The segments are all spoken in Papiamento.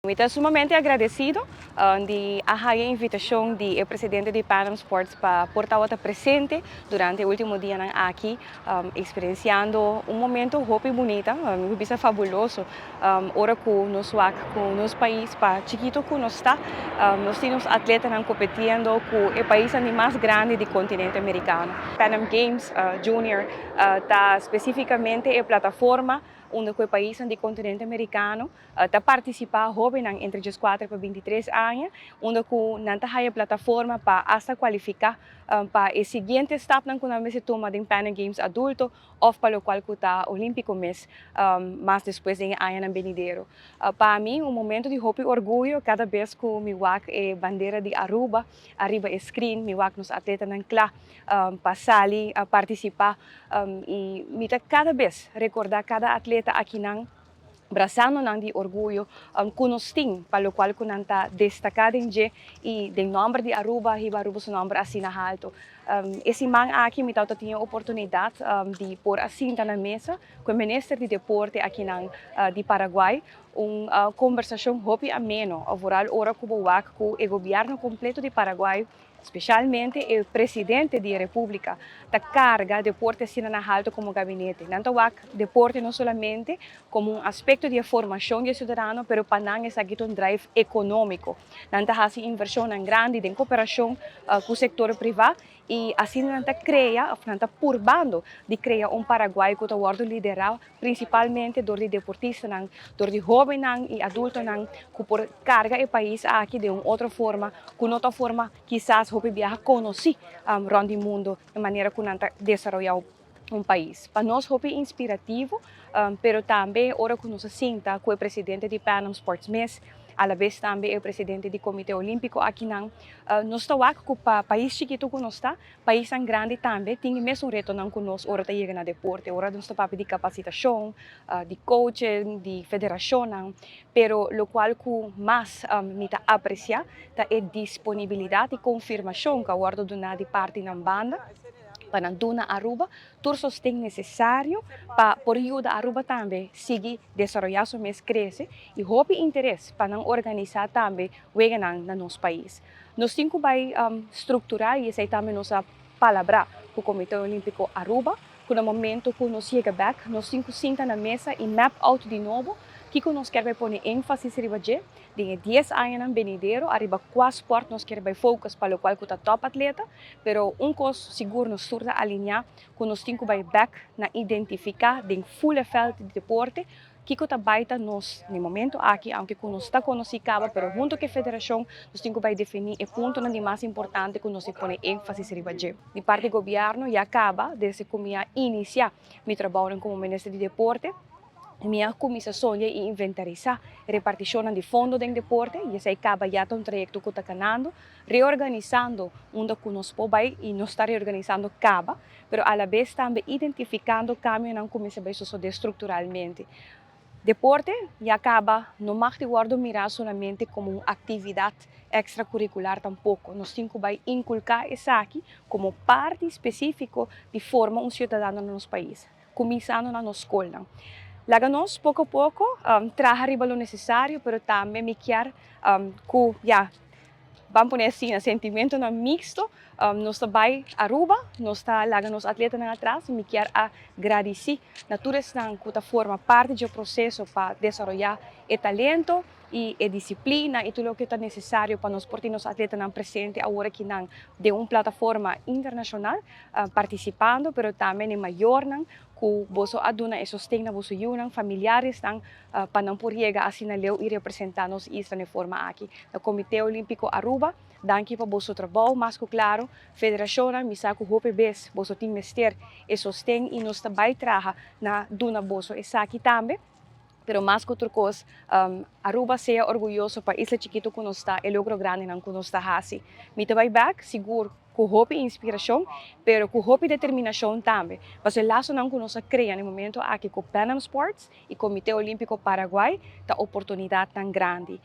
Mi ta sumamente agradecido di a haya invitacion di e presidente di Pan Am Sports pa por tabata presente durante e ultimo dianan aki, experienciando un momento hopi bunita, mi por bisa fabuloso, ora cu nos wak cu nos pais, pa chikito cu nos ta, nos tin nos atletanan competiendo cu e paisnan di mas grandi di continente Americano. Pan Am Games Junior ta specificamente e plataforma unda cu e paisnan di continente Americano ta partisipá hóbennan entre 14 pa 23 aña, unda ku nan ta haya plataforma pa asta kualifiká pa e siguiente stapnan ku nan mester tuma den Pan Am Games adulto òf pa lokual ku ta olímpiko mes mas despues den e añanan benidero. Pa mi un momento di hopi orguyo kada bes ku mi wak e bandera di Aruba ariba e screen, mi wak nos atletanan kla pa sali partisipá i mi ta kada bes rekordá kada atleta akinan brasando nan di orguyo cu nos tin pa locual cu nan ta destaca den dje y den nomber di Aruba hiba Aruba su nomber asina halto. E siman aki mi tawata tin e oportunidad di por a sinta na mesa cu e minister di deporte akinan di Paraguay, un conversacion hopi ameno, vooral ora cu bo wak cu e gobierno completo di Paraguay, Specialmente e presidente di e Republica ta carga deporte asina na halto como gabinete. Nan ta wak deporte no solamente como un aspecto di e formacion di e ciudadano, pero pa nan esaki ta un drive economico. Nan ta haci inversionnan grandi den cooperacion cu sector priva y asina nan ta crea of nan ta purbando di crea un Paraguay cu ta wordo lidera principalmente dor di deportistanan, dor di hobennan y adultonan cu por carga e pais aki den un otro forma cu no ta forma kisas hopi biaha conoci rond di mundo e manera cu nan ta desaroya un pais. Pa nos hopi inspirativo, pero tambe ora cu nos a sinta cu e presidente di Pan Am Sports mes, alabes tambe e presidente di Comite Olimpico akinan, nos ta wak cu pa pais chikito cu nos ta, Paisnan grandi tambe tin e mesun retonan ku nos ora ta yega na deporte, ora nos ta papia di kapasitashon, di coaching, di federashonnan, pero lokual ku mas mi ta apresiá ta e disponibilidat i konfirmashon ku a wòrdu duná di partinan banda pa nan duna Aruba tur sosten nesesario pa por yuda Aruba tambe sigui desaroyá su mes, krese i hopi interes pa nan organisá tambe weganan na nos pais. Nos tin cu bay structura y esey tambe nos a palabra cu Comite Olimpico Aruba cu na momento cu nos yega bek nos tin cu sinta na mesa y map out di nobo kico nos kier bay pone enfasis riba dje den e 10 añanan benidero ariba cua sport nos kier bay focus pa locual cu ta top atleta. Pero un cos sigur nos tur ta alinea cu nos tin cu bay bek na identifica den full e veld di deporte Kiko ta bai ta nos na e momento aki, aunke ku nos ta konosí kaba, pero hunto ku e federashon nos tin ku bai definí e puntonan di mas importante ku nos tin pone énfasis riba dje. Di parti gobièrnu ya kaba desde ku mi a inisiá mi trabounan komo minister di deporte, mi a kuminsá sondia i inventarisá repartishonnan di fondo den deporte i esei kaba ya ta un trayekto ku ta kanando, reorganisando unda ku nos por bai i nos ta reorganisando kaba. Pero alabes tambe identificando cambionan cu mester bay sosode structuralmente. Deporte ya caba no mag di wordo mira solamente como un actividad extracurricular tampoco. Nos tin cu bay inculca esaki como parti specifico di forma un ciudadano na nos pais, cuminsando na nos scolnan. Laga nos poco poco traha riba lo necesario, pero tambe mi kier cu ya Ban pone asina, sentimentonan mixto. Nos ta bai Aruba, nos ta laga nos atletanan atras y mi kier a gradici na tur esnan cu ta forma parti dje proceso pa desaroya e talento y e disciplina y tur loke ta necesario pa nos por tin nos atletanan presente awor akinan den un plataforma internacional participando, pero tambe na e mayornan cu boso a duna e sosten na boso yunan, familiaresnan pa nan por yega asina leu y representa nos isla na e forma aki. Na Comite Olimpico Aruba, danki pa boso trabou, mas cu claro, federacionnan, mi sa cu hopi bes boso tin mester e sosten y nos ta bay traha na duna boso esaki tambe, pero mas cu tur cos, Aruba sea orguyoso pa isla chikito cu nos ta, e logro grandinan cu nos ta haci. Mi ta bay bek, sigur. Ku hopi inspirashon, pero ku hopi determinashon tambe. Pasobra e lasonan ku nos a krea na e momento aki ku Pan Am Sports i Komite Olímpiko Paraguay ta oportunidatnan grandi.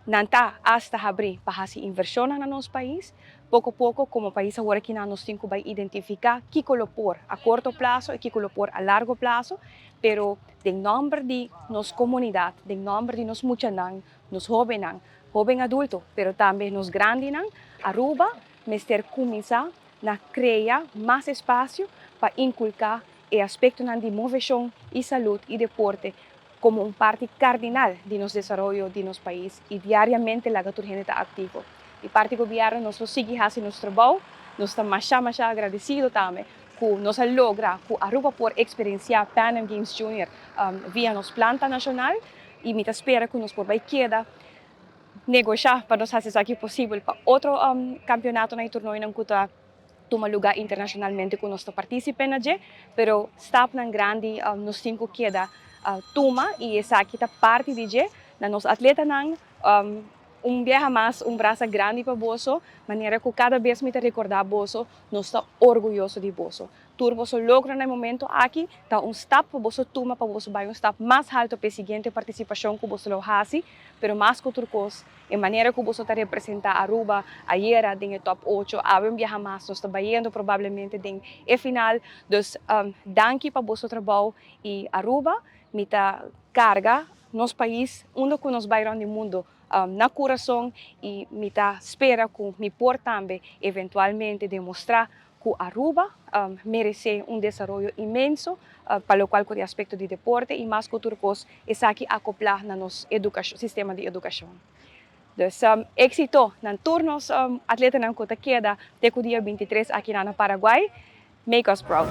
Nan ta hasta habri pa haci inversion na nos pais. Poco poco, como pais, awor aki nos tin cu bay identifica kico lo por a corto plaso y kico lo por a largo plaso, pero den nomber di nos comunidad, den nomber di nos muchanan, nos hobennan, hoben adulto, pero tambe nos grandinan, Aruba mester cuminsa na crea mas espacio pa inculca e aspecto di movecion y salud y deporte como un parti cardinal di nos desaroyo di nos pais y diariamente laga tur hende ta activo. Di parti gobierno, nos lo sigui haci nos trabou, nos ta masha masha agradecido tambe cu nos a logra cu Aruba por experiencia Pan Am Games Junior via nos planta nacional y mi ta spera cu nos por bay keda negocia pa nos haci esaki posibel pa otro campeonato y torneo cu ta tuma luga internacionalmente cu nos ta participa na dje, pero stapnan grandi nos tin cu keda tuma y esaki ta parti di dje. Na nos atletanan, un biaha mas, un brasa grandi pa boso, manera cu cada bes mi ta recorda boso, nos ta orguyoso di boso. Tur boso logro na momento aki ta un stap pa boso tuma, pa boso bay un stap mas halto pa e siguiente participacion cu boso lo haci, pero mas cu tur cos, e manera cu boso ta representa Aruba ayera den top 8, awe un biaha mas, nos ta bayendo probablemente den e final. Dus danki pa boso trabou y Aruba, mi ta carga nos pais, unda cu nos bay rond di mundo, na curason y mi ta spera cu mi por tambe eventualmente demostra cu Aruba merece un desaroyo inmenso pa locual cu e aspecto di deporte y mas cu tur cos esaki acopla na nos educacion, sistema di educacion. Dus exito na tur nos atletanan cu ta keda te dia 23 aki na Paraguay. Make us proud.